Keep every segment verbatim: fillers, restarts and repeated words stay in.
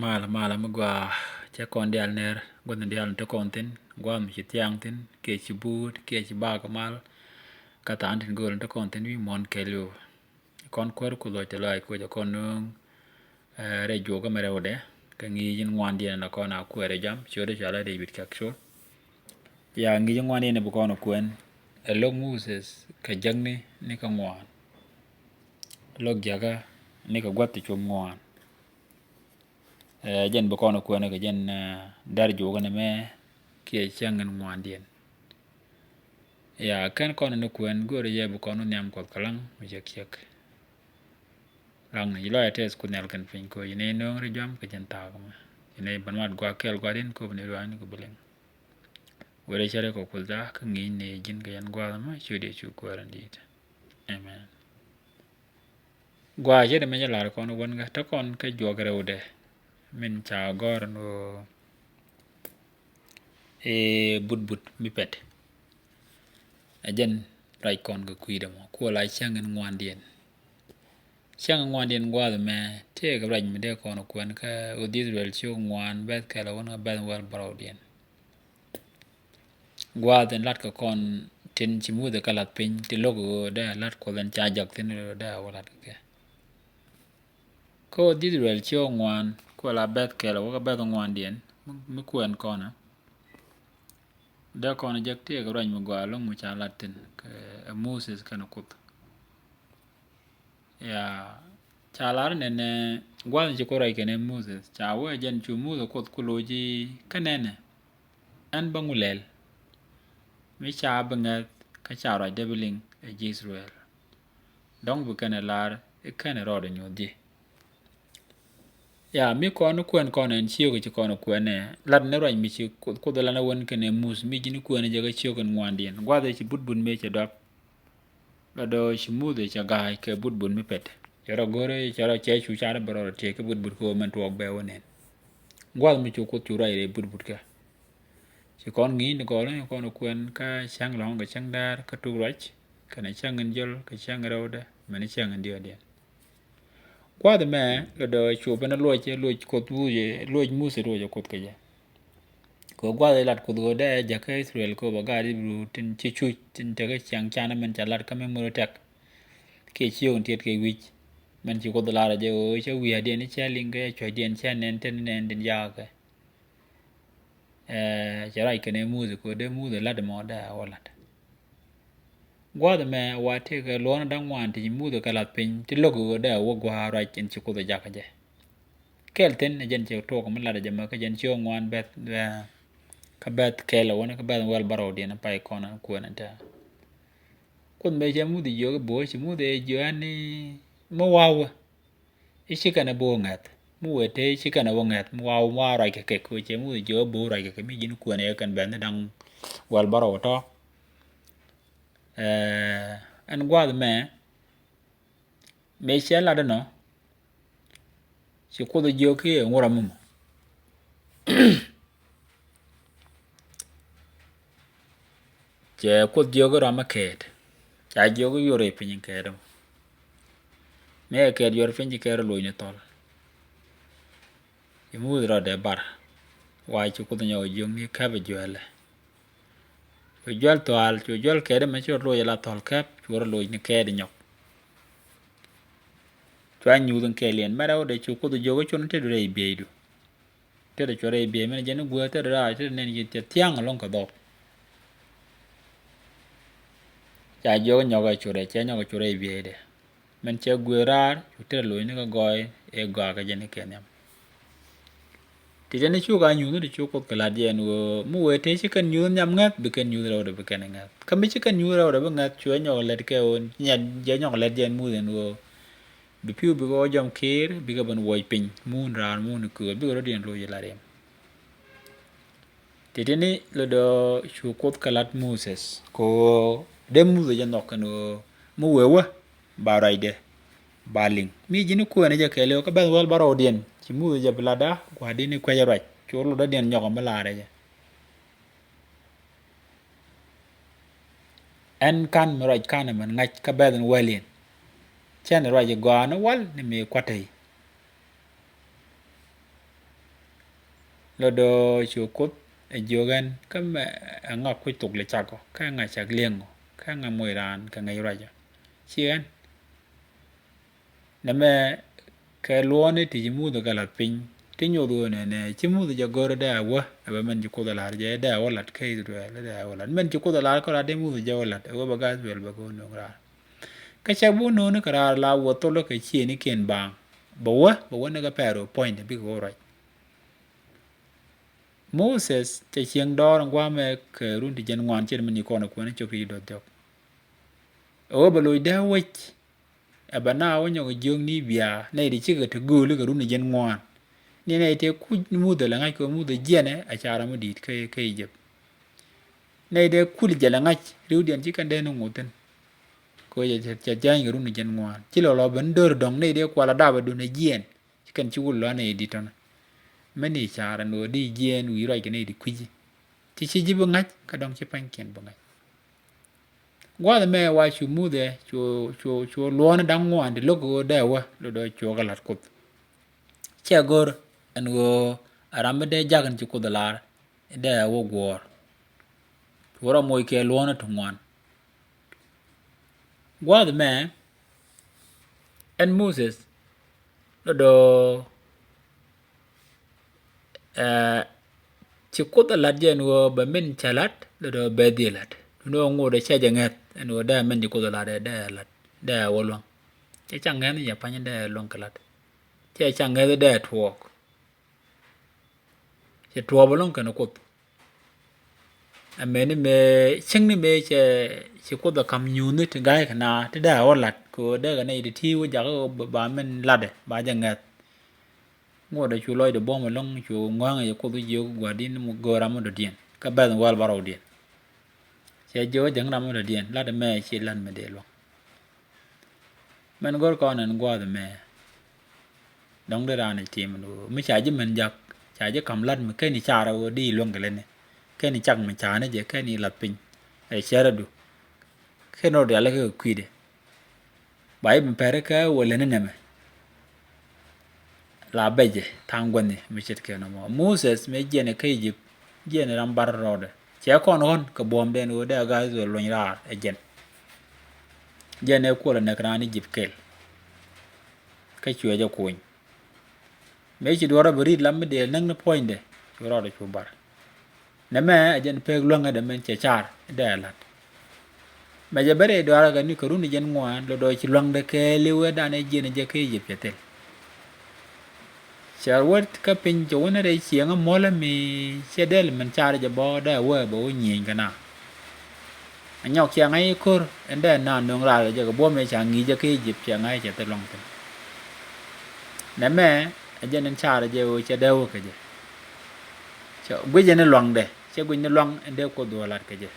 Mal, mal mi gɔaa, cɛ kɔn diaal ner, gua̱th ni diaal ni te kɔn thi̱n, gua̱a̱th mi ci thiaŋ thi̱n, kiɛ ci buut, kiɛ ci bak mal, kä tha̱a̱ŋ tin gööl ni te kɔn thi̱n wi̱i̱ muɔ̱ɔ̱n kɛɛliw. Kɔn kuäär Kuoth lɔc tɛ̈th lɔaac, kɛ ɣöö jɛ kɔn nööŋ, eh, rɛy juɔkä mi rɛwdɛ, kɛ ŋi̱i̱c in ŋuandiɛn in la kɔn a kuɛɛr ɛ jam, ciötdɛ cɔalɛ David Kɛk Show. Ya, ŋi̱i̱c in ŋuandiɛn in bi kɔn ɛ kuɛn, ɛ lo̱k Moses kɛ jäkni ni kɛ ŋuan. Lo̱k jäkä ni kɛ gua̱th ti cuɔp ŋuan. Eh, jɛn bi kɔn ɛ kuɛn kɛ jɛn, eh, dɛr juɔkä ni mɛ kiɛ cäŋ in ŋuandiɛn. Ya, kɛn kɔn ni kuɛn, görɛ jɛ bi kɔn wä nhiam Kuɔth kɛ laŋ mi cɛ kiɛk. Laŋ ni, ji̱ lɔaac tɛth Kuoth Nhial kɛn piny, kɛ ɣöö ji̱ nɛy nööŋ rɛy jɔam kɛ jɛn thaak mɛ. Ji̱ nɛy ban mat gua̱a̱th kɛl gua̱a̱th in kööp ni ruaani kɛ bi liŋ. Wërɛ cärɛ kɛ Kuoth da̱a̱ kä ŋi̱i̱c ni ji̱n kɛ yɛn gua̱a̱th mɛ, ciötdɛ cu kuäär in di̱i̱t. Amen. Gua̱a̱th cɛ di mɛ jɛ lar kɔn wän kä, te kɔn kä juɔk rɛwdɛ min ca gɔ̱r ni ɣöö, eh, butbut mi pɛt. Ɛ jɛn ruac kɔn kɛ kui̱dɛ mɔ, kuɔ la cäŋ in ŋuandiɛn. Cäŋ in ŋuandiɛn gua̱a̱th mɛ, tëëkɛ ruac mi dee kɔn kuɛn kä ɣöö Israel ciök ŋuan, bɛ̈th kɛl wän kä bɛ̈th wäl bärɔwdiɛn. Gua̱a̱th in latkɛ kɔn tin ci Muthɛ kɛ la̱th piny, ti lo̱k ɣöö dee la̱t Kuɔth in ca jɔk thi̱n ɣöö dee wä la̱t kɛ kɛ. Kä ɣöö Israel ciök ŋuan, kuɔ la bɛ̈th kɛl wä kä bɛ̈th ŋuandiɛn, mi, mi kuɛn kɔn ɛ. Dee kɔn jek tëëkɛ ruac mi gɔaa ɛlɔ̱ŋ mi ca lat thi̱n kɛ, ɛ Moses kɛnɛ Kuoth. Ya, ca lar nɛnɛ gua̱th ci Kuoth ruac kɛnɛ Moses, ca wee jɛn cu Moses Kuoth ku loc i̱, kä nɛnɛ, ɛn bä ŋu lɛl mi ca bi ŋäth kä ca ruacdä bi liŋ ɛ ji̱ Israel. Dɔ̱ŋ bi kɛn ɛ lar i̱ kɛn ɛ rɔɔdɛ nyuɔ̱th ji̱. Ya, mi kɔn kuɛn kɔn ɛn ciök ci kɔn kuɛn ɛ, lat ni ruac mi ci Kuoth, Kuoth ɛ lat ni wän kɛnɛ Muthɛ, mi ji̱n kuɛn jɛ kä ciök ɛn ŋuandiɛn. Gua̱th ɛ ci butbut mëë cɛ dɔak. Lat dɔ̱ ci Muthɛ cɛ ga̱a̱c kɛ butbut mi pɛt. Cɛ rɔ go̱rɛ, cɛ rɔ cɛ cu car bɛ rɔ rɔ tiɛɛk kɛ butbut kɛ ɣöö mɛn tuɔɔk bɛ wä nɛn. Gua̱th mi cu Kuoth cu ruac rɛy butbut kɛ. Ci kɔn ŋi̱i̱c ni gɔɔl ni kɔn kuɛn kä cäŋ lɔ̱ŋ kɛ cäŋ däär kä tuk ruac, kɛnɛ cäŋ in jäl kɛ cäŋ in rɛwdɛ, mɛn cäŋ in diɔ̱ɔ̱diɛn. Gua̱th ɛmɛ lɔ dɔ̱ cu ben luɔc, luɔc Kuoth, luɔc Muthɛ, luɔc Kuoth kɛ jɛ. Kɛ gua̱th ɛ lat Kuoth ɣöö dee jäkä Israel kɛ ɣöö bɛ gaat Ibru tin ci cuc, tin tekɛ ciaŋ can mɛn ca lat kä mi mur tɛk. Kiɛ ciökni tiɛt kɛ wi̱c. Mɛn ci Kuoth lar jɛ ɣöö cä wi̱i̱ adiɛn cä liŋ kɛ cuɔ̱cdiɛn cä nɛn, tin nɛn tin jakä kɛ. Eh, cɛ ruac kɛnɛ Muthɛ kɛ ɣöö dee Muthɛ lat mɔ dee a wä lat. Gua̱th ɛmɛ wa tëëkɛ luɔ̱ɔ̱n da̱ŋ ŋuan ti ci Muthɛ kɛ la̱th piny, ti lo̱k ɣöö dee a wä gua̱a̱ ruac in ci Kuoth ɛ jakä jɛ. Kɛl thi̱n ɛ jɛn cɛ tuɔɔk mi lat jɛ mɛ kä jɛn ciök ŋuan bɛ̈th, eh, kä bɛ̈th kɛl ɛ wä ni kä bɛ̈th wäl bärɔwdiɛn pay kɔn ɛn kuɛn ɛn tɛ̈. Kuoth mëë cɛ Muthɛ jiök i̱ bo̱o̱, ci Muthɛ jiök ɛn i̱ mi wa̱wä i̱ ci kɛn ɛ bo̱o̱ ŋäth. Mi wëë te i̱ ci kɛn ɛ wä ŋäth, mi wa̱wä, wa̱wä ruac kɛ kɛ, kɛ ɣöö cɛ Muthɛ jiök i̱ bo̱o̱ ruac kɛ kɛ, mi ji̱n kuɛn ɛ kɛn bɛ̈th ni da̱ŋ wäl bärɔw tɔ̱. Eh, ɛn gua̱a̱th ɛmɛ, mëë cɛ lat ɛnɔ, ci Kuoth ɛ jiök i̱ ŋu ram ɛmɔ. Cɛ Kuoth jiök i̱ ram ɛ kɛɛt. Ca jiök i̱ yuɔr i̱ piny in kɛɛt ɛmɔ. Mëë kɛɛt yuɔr piny ci kɛɛt rɔ loc ni thɔl. Ci Muthɛ rɔɔdɛ bar. Wa ci Kuoth nyɔk jiök ni käp ɛ juɛlɛ. Cu juɛl thua̱a̱l, cu juɛl kɛɛt ɛmɛ ci rɔ loc ala thɔl käp, cu rɔ loc ni kɛɛt nyɔk. Cua nyuuth in kɛɛliɛn. Mɛrɛ wä dee cu Kuoth jiök i̱ cun tetdu rɛy bieydu. Tetdu cuɛ rɛy biey, mɛn jɛn i̱ guäth tetdu raar, tetdu nɛn ci thia̱a̱ŋ ɛlɔ̱ŋ kɛ dhɔk. Ca jiök i̱ nyɔk ɛ cu rɛy, cɛ nyɔk ɛ cu rɛy bieydu. Mɛn cɛ guëë raar, cu tetdu loc ni kä gɔɔy, ëë gɔaa kɛ jɛn i̱ kɛ nhiam. Ti teni cuk a nyuuth ni ti cuk Kuoth kɛ la̱t jɛ ɛn ɣöö mi wëë te ci kɛn nyuuth nhiam ŋäth, bi kɛn nyuuth rɛwdɛ bi kɛn ŋäth. Kä mi ci kɛn nyuuth rɛwdɛ bi ŋäth, cuɛ nyɔk lät kɛ ɣöö, nyɛ, jɛ nyɔk lät jɛ ɛn Muthɛ ɛn ɣöö bi pi̱w bikɛ wä jɔm kiir, bikɛ ben wuɔc piny, muun raar, muun kööl, bikɛ rɔ̱diɛn loc ila riɛm. Ti teni lɔ dɔ̱ cu Kuoth kɛ la̱t Moses kɛ ɣöö dee Muthɛ jɛ nhɔk kɛn ɣöö mi wëë wä ba ruacdɛ ba liŋ. Mi ji̱n kuɛɛni jɛ kɛɛliw kä bɛ̈th wäl bärɔwdiɛn ci Muthɛ jɛ bi la̱tda gua̱a̱r di̱n i̱ kuecä ruac cu lotdädiɛn nyɔk mi la̱rä jɛ. Ɛn ka̱n mi ruac ka̱n ɛmɛn ŋa̱c kä bɛ̈th in wäliɛn. Cɛn ruac i̱ gɔaa ni wal ni mëë kua̱t tɛy. Lɔ dɔɔ cu Kuoth ɛ jiök ɛn, kä mɛ ɛ ŋa kuc thok lɛ cak ɔ, kä ɛ ŋa cak liɛŋ ɔ, kä ɛ ŋa moc raan kɛ ŋäc ruacɔ? Ci ɛn. Nɛmɛ kɛ luɔ̱ɔ̱ni ti ci Muthɛ kɛ lath piny, ti nyoth ɣöö nɛnɛ ci Muthɛ jɛ gör dee a wä, ɛ bɛ mɛn ci Kuoth ɛ la̱r jɛ dee a wä lat kä Ithɛrɛl, dee a wä lat. Mɛn ci Kuoth ɛ la̱r kä lat dee Muthɛ jɛ wä lat, ɛ wä bɛ gaa Ithɛrɛl bɛ kɛ wä nööŋ raar. Kä cɛ bi wä nööŋni kɛ raar la wä thol kä ciëënikiɛn baaŋ. Bɛ wä, bɛ wä ni kɛ pɛɛr wä puɔ̱nydɛ bikɛ wä ruac. Moses cɛ cieŋ dɔɔr in gua̱a̱mɛ kɛ run ti jɛn ŋuan, ciɛn mi ni kɔn ɛ kuɛn cop ti dɔth jɔk. Ɛ wä bɛ loc dee wec, ɛ bɛ naa wä nyɔk jiök ni bia, nɛy ti cikɛ ti gööli kɛ run ti jɛn ŋuan. Ni nɛy tëë kuc Muthɛ lɛ ŋa̱c kɛ Muthɛ jiɛnɛ, a ca ram mi di̱i̱t kä, kä Ijip. Nɛy tëë kuc jɛ lɛ ŋa̱c, riwdiɛn ci kɛn dee ni ŋuth thi̱n. Kɛ wec cɛ, cɛ, cɛ jääny kɛ run ti jɛn ŋuan. Ci lɔ lɔ ben döör dɔ̱ŋ nɛy tëë kual a dap a dun a jiɛn. Ci kɛn ci wul lɔ nɛy di̱t tɔnɔ. Mɛn i̱ ca̱r ɛn ɣöö di jiɛɛn wi̱i̱ ruac kɛ nɛy ti kui̱ci. Ci ci ji̱ bi ŋa̱c kä dɔ̱ŋ ci pa̱nykiɛn bi ŋa̱c. Gua̱a̱th ɛmɛ wa cu Muthɛ cu, cu, cu luɔ̱ɔ̱ni da̱ŋ ŋuan ti lo̱k ɣöö dee wä lotdɔ cuɔ̱ɔ̱k ɛ la̱t Kuoth. Cɛ go̱r ɛn ɣöö ɛ ram mi dee ja̱k in ci Kuoth ɛ la̱r dee wä guɔ̱ɔ̱r. Cu rɔ moc kɛ luɔ̱ɔ̱ni ti ŋuan. Gua̱a̱th ɛmɛ ɛn Moses lotdɔ, ɛ, ci Kuoth ɛ la̱t jɛ ɛn ɣöö bɛ min cɛ la̱t lotdɔ bɛ dhil la̱t. Duundɛ ɣöö ŋot ɛ cɛ jɛ ŋäth ɛn ɣöö dee min ci Kuoth ɛ la̱t ɛ dee la̱t dee wä lua̱ŋ. Cɛ ca ŋäth ni cɛ pa̱ny dee lua̱ŋ kɛ la̱t. Cɛ ca ŋäth dee tuɔɔk. Cɛ tuɔɔk bɛ lua̱ŋ kɛn Kuoth. Amɛni mëë cieŋni mëë cɛ ci Kuoth ɛ ka̱m nyuuthni ti ga̱a̱c kɛ naath ti dee a wä la̱t kɛ ɣöö dee kɛ nɛy ti ti wä jakä ɣöö ba min la̱tdɛ ba jɛ ŋäth. Ŋuɔ̱tdɛ cu lɔcdɛ buɔ̱m ɛlɔ̱ŋ cu ŋɔ̱a̱ŋ ɛ jɛ Kuoth jiök gua̱di̱n mi go̱o̱r ram mi dɔ̱diɛn kä bɛ̈th wäl bärɔwdiɛn. Cɛ jiök jäŋ ram mi dɔ̱diɛn la̱t ɛmɛ ci la̱t mi dee luäŋ. Mɛn gör kɔn ɛn gua̱a̱th ɛmɛ. Dɔ̱ŋ di raan i̱ tim ɛn ɣöö mi ca ji̱ mɛn jak ca ji̱ ka̱m la̱t mi kɛn i̱ car ɛ ɣöö di i̱ luäŋ kɛ leni kɛn i̱ cak mi ca̱a̱ni jɛ kɛn i̱ lath piny. Ɛ cɛrɛ du kɛn rɔ riali kɛ kui̱dɛ. Ba i̱ mi pɛri kɛ wä leni nɛmɛ. La bɛcɛ tha̱a̱ŋ gua̱ni mi ce̱tkɛ nɔmɔ. Moses mi jiɛn ɛ kä Ijip jiɛn ɛ ram bar rɔɔdɛ cɛ kɔn ɣɔ̱n kɛ buɔ̱mdɛn ɣöö dee a ga̱a̱c Israel luɔ̱ny raar ɛ jɛn. Jɛn ɛ kuɔl ɛ nɛk raan Ijip kɛl. Kä cuɛ jɛ kuny mëë ci duɔ̱ɔ̱r ɛ bɛ ri̱t lam mi dee näk ni puɔ̱nydɛ cu rɔɔdɛ cu bar. Nɛmɛ ɛ jɛn pek luäŋädɛ min cɛ car dee ɛ la̱t. Mɛ jɛ bɛ rɛy duaarä kɛ ni kɛ run jɛn ŋuan lɔ dɔɔc ci luaŋdɛ kɛɛliw ɛ danɛ jiɛn jɛ kä Ijip cɛ thil. Cɛ wä kä piny cɛ wä ni rɛy cieŋä muɔlä mi cɛ dɛl min car jɛ bɔ dee wee bɛ wä nyieny kɛ na. Ɛ nyɔk cɛ ŋa̱c i̱ ko̱r ɛn dee na nöŋ raar jɛ kɛ buɔ̱m ɛ ca ŋi̱i̱c jɛ kä Ijip cɛ ŋa̱c cɛ thil luaŋ thi̱n. Nɛmɛ ɛ jɛn in car jɛ wee cɛ dee wä kɛ jɛ. Cɛ guic ɛn luaŋdɛ cɛ guic ni luaŋ ɛn dee Kuoth duɔ̱ɔ̱r lat kɛ jɛ.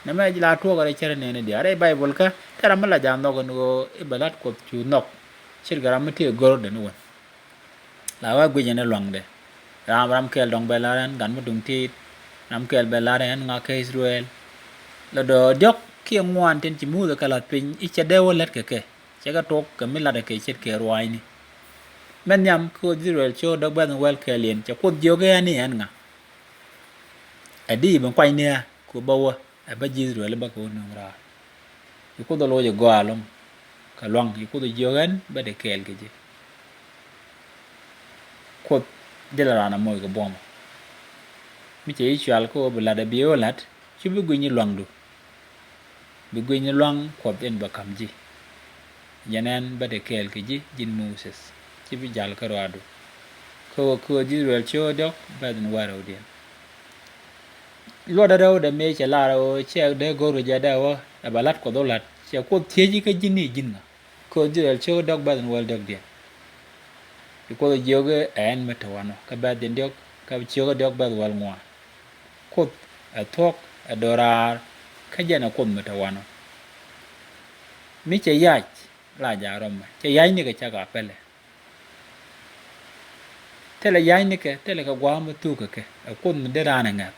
Nɛmɛ la tuɔɔk rɛy cärɛ nɛɛni diaal rɛy Baibol kä te ram mi la ja̱a̱n nhɔk ɛn ɣöö i̱ bɛ lat Kuoth cu nhɔk. Ce̱tkɛ ram mi tëë gör dɛn wän la wä guic ɛn luaŋdɛ. Ram ram kɛl dɔ̱ŋ bɛ lar ɛn gan mi duŋ tiit. Ram kɛl bɛ lar ɛn ŋa kä Ithɛrɛl. Lɔ dɔ̱ diɔ̱k kiɛ ŋuan tin ci Muthɛ kɛ lath piny i̱ cɛ dee wä lät kɛ kɛ. Cɛ kɛ tok kɛ mi latdɛ kɛ ce̱tkɛ ruaacni. Mɛ nhiam kä Ithɛrɛl cio̱o̱k däk bɛ̈th in wäl kɛɛliɛn cɛ Kuoth jiök i̱ ɛn i̱ ɛn ŋa. Ɛ di ben kuany ni ɛ ku bä wä ɛ bä ji̱ Ithɛrɛl bä kɛ wä nöŋ raar. Ci Kuoth ɛ loc ɛ gɔaa ɛlɔ̱ŋ kɛ luaŋ ci Kuoth ɛ jiök ɛn bä dee kɛɛl kɛ ji̱. Kuoth jälɛ raan ɛ moc kɛ buɔ̱mɛ. Mi cɛ ji̱ cual kä ɣöö bi la̱t ɛ bi ɣä la̱t ci bi gui̱ny i̱ luaŋdu. Bi gui̱ny i̱ luaŋ Kuɔth in bɛ ka̱m ji̱. Jɛn ɛn bä dee kɛɛl kɛ ji̱ ji̱n Moses ci bi jal kä ruaadu. Kä ɣöö kä ɣöö ji̱ Ithɛrɛl ci ɣä diɔ̱k bɛ̈th in wärɛwdiɛn. Luɔtdɛ rɛwdɛ mëë cɛ lar ɣöö cɛ dee go̱r kɛ jɛ dee ɣöö ɛ bɛ la̱t Kuɔth ɣä la̱t cɛ Kuoth thiec i̱ kä ji̱n i̱ ji̱n ŋa. Kä ɣöö Ithɛrɛl ci ɣä diɔ̱k bɛ̈th in wäl diɔ̱kdiɛn. Ci Kuoth ɛ jiök i̱ ɛ ɛn mi te wanɔ kä bɛ̈th in diɔ̱k kä ci ɣä diɔ̱k bɛ̈th wäl ŋuan. Kuoth ɛ thuɔ̱k ɛ do̱raar kä jɛn ɛ Kuoth mi te wanɔ. Mi cɛ yac la ja̱a̱ rɔmɛ cɛ yac nikɛ cak a pɛlɛ. Thilɛ ya̱cnikɛ thilɛ kɛ gua̱a̱th mi thuk kɛ kɛ ɛ Kuoth mi dee raan ɛ ŋɛ̈th.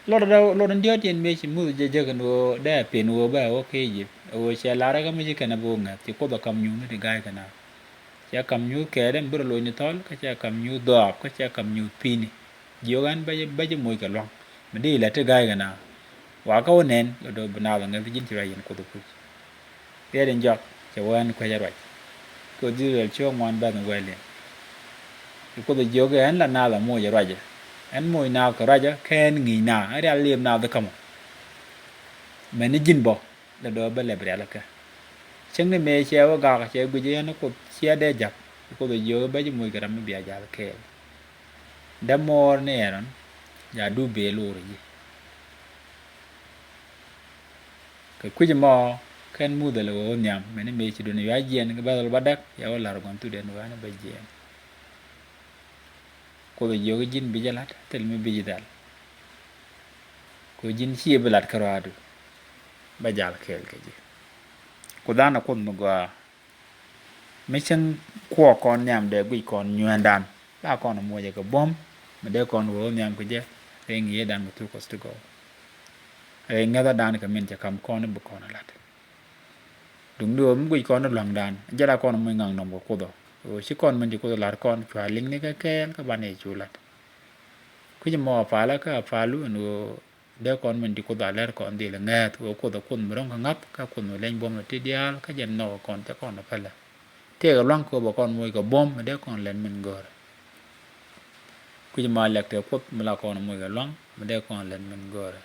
Lot in diɔ̱ɔ̱t yɛn mëë ci Muthɛ jɛ jek ɛn ɣöö dee a pen ɣöö bɛ ɛ wä kä Ijip ɛ ɣöö cɛ lar ɛ kä mi ci kɛn ɛ bi wä ŋɛ̈th ci Kuoth ɛ ka̱m nyuuthni ti ga̱a̱c kɛ naath. Cɛ kam nyuuth kɛɛt ɛn bi rɔ loc ni thɔl, kä cɛ kam nyuuth dhɔaap, kä cɛ kam nyuuth pi̱i̱ni. Jiök ɛn bä jɛ, bä jɛ moc kɛ lua̱ŋ. Mi dee ilɛ ti ga̱a̱c kɛ naath. Wakä wä nɛn, lɔ do̱ bi naath ŋäth ji̱n ci ruac yɛn Kuoth ɛ kuc. Riɛt in jɔak, cɛ wä ɛn kuecä ruac. Kɛ Kuoth I-thɛ-rɛl ciök ŋuan bɛ̈th in wɛl yɛn. Kɛ Kuoth ɛ jiök ɛn la naath ɛ moc ɛ ruacɛ. Ɛn moc naath kɛ ruacä, kä ɛn ŋi̱i̱c naath, ɛn rial liep naath kä mɔ. Mɛn ni ji̱n bä, lɛ dɔɔ bä lɛp rialikä. Cäŋ ni mëë cɛ wä gak cɛ guic yɛn Kuoth ciɛ dee jak. Kuoth ɛ jiök bä ji̱ moc kɛ ram mi bia jal kɛɛl. Dämuɔɔr ni Ɛɛrɔn, ja dup bee lor ji̱. Kɛ kui̱c mɔ, kɛn Muthɛ lɛ wä wä nhiam, mɛn ni mëë ci duun yua jiɛn, kɛ bä dhɔl bä däk, yɛ wä la̱r gua̱n thut ɛn wä ni bä jiɛn. Kuoth ɛ jiök ji̱n bi jɛ la̱t, thil mi bi ji̱ dhal. Kɛ ji̱n ciɛ bi la̱t kärɔaadu. Bä jal kɛɛl kɛ ji̱. Kuoth an ɛ Kuoth mi gɔaa. Mi cäŋ kuɔɔk kɔn nhiam dee guic kɔn nyuɛɛndan. La kɔn muɔcɛ kɛ buɔ̱m. Mi dee kɔn wä wä nhiam kɛ jɛ. Rɛy ŋi̱i̱cdan kɛ thuk Kuɔth ti gɔw. Rɛy ŋäthädan kɛ min cɛ kam kɔn i̱ bi kɔn a la̱t. Duŋdi ɣöö mi guic kɔn i̱ lua̱ŋdan. Jɛ la kɔn muc ŋa̱ŋ nɔm kɛ Kuoth ɔ. Ɣöö ci kɔn min ci Kuoth la̱t kɔn cua liŋni kɛ kɛɛl kä banɛ cu la̱t. Kui̱c mɔ a palä kä a palu ɛn ɣöö dee kɔn min ci Kuoth a lɛr kɔn dhil ŋɛ̈th ɣöö Kuoth a Kuoth mi ro̱ŋ kɛ ŋa̱th kä Kuoth mi leny buɔ̱m ni ti diaal kä jɛn nhɔk kɔn cɛ kɔn a pälä. Tëëkɛ lua̱ŋ kɛ ɣöö bɛ kɔn moc kɛ buɔ̱m mi dee kɔn lɛn min göörä. Kui̱c mɔ a liak tëë Kuoth mi la kɔn moc kɛ lua̱ŋ mi dee kɔn lɛn min göörä.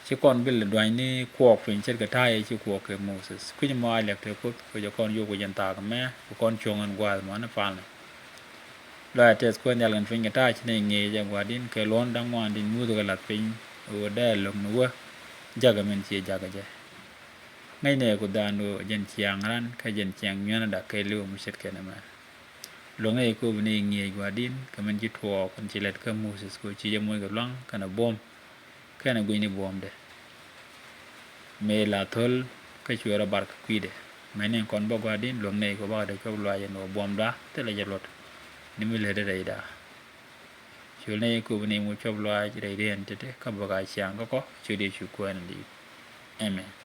Ci kɔn gil duany ni kuɔɔk piny ce̱tkɛ ta̱a̱ yɛ ci kuɔɔk kɛ Moses. Kui̱c mɔ a liak tëë Kuoth kɛ jɛ kɔn yop kɛ jɛn thaak mɛ kɛ kɔn cuɔ̱ŋ ɛn gua̱a̱th mɔ ni palnɛ. Lɔaac tɛth kuäär nhial kɛn piny kɛ ta̱a̱ ci nɛy ŋi̱i̱c ɛ gua̱a̱r din kɛ luɔ̱n da̱ŋ ŋuan din muth kɛ lath piny ɣöö dee lo̱k ni wä jakä min ci jakä jɛ. Ŋäcnɛ ku dhan ɣöö jɛn ciaŋ ran kä jɛn ciaŋ nyuɛnäda kɛ li̱w mi ce̱tkɛ nɛmɛ. Luäŋ nɛy ku bi nɛy ŋi̱eec gua̱a̱r din kɛ min ci tuɔɔk kɛn ci lɛt kä Moses ku ci jɛ moc kɛ lua̱ŋ kɛnɛ buɔ̱m kɛnɛ gui̱ni buɔ̱mdɛ. Mëë la thöl kä cuɛ rɔ bar kɛ kui̱dɛ. Mɛni kɔn bä gua̱a̱r din luäŋ nɛy ku bakɛ dee cuɔp luaac ɛn ɣöö buɔ̱mda thilɛ jɛ luɔt ni mi lätdɛ rɛyda. Col nɛy ku bi nɛy mu cuɔp luaac rɛy riɛn tetdɛ kä bäk a ciaŋ kä kɔ ciöt Yecu Kuäär ni di̱i̱t. Amen.